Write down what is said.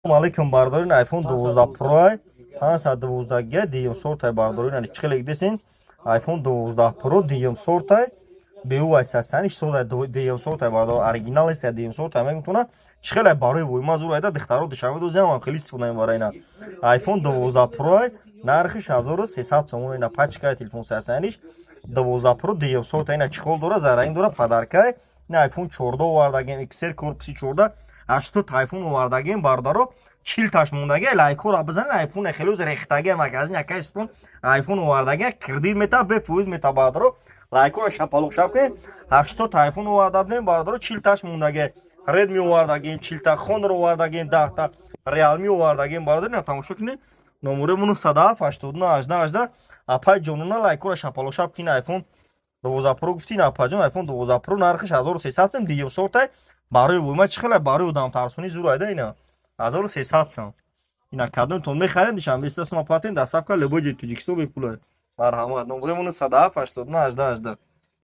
Алейкум, бардорин. iPhone 12 Pro 512 г, дуюм сортай, бардорин. Ани чихелек десин, iPhone 12 Pro дуюм сортай, БУ айсасани сода, дуюм сортай, бардор, оригинал эса, дуюм сортай мегутуна. Чихелай барои вой мазур айда дихтаро Душанбе дозиам хеле истифода мебара. Ина iPhone 12 Pro, нархиш 1300 сомон. Ина пачкаи телефон сасаниш 12 Pro дуюм сорта. Ина чехол дора, зарраин дора, подаркай. Ина iPhone 14 овардагем, XR корпуси 14, 80 iPhone овардагем, бародаро, 40 таш мондаги. Лайкҳоро бизанед. iPhone хеле уз рехтаги магазин, якай спон iPhone овардаги, кредит мета, бефоиз мета. Бародаро, лайкҳоро шапалоқ шап кунед. 80 iPhone оварда будем, бародаро, 40 таш мондаги. Redmi овардагем 40 та, Honor овардагем 10 та, Realme овардагем, бародаро. Ина тамошо кунед, номерои 907 89 18 18. Апай ҷонона, лайкҳоро шапалоқ шап кунед. iPhone 12 Pro гуфтин, апаҷон, iPhone 12 Pro нархиш 1300 сом, дуюм сортай. Барои войма чӣ хела, барои одамтарсонӣ зур айда. Ина 1300 сом. Ина кадомтон мехаред, Душанбе 3 сом апартен, доставка любой ҷои Тоҷикистон бепула. Марҳамат, номерои 907 89 18 18.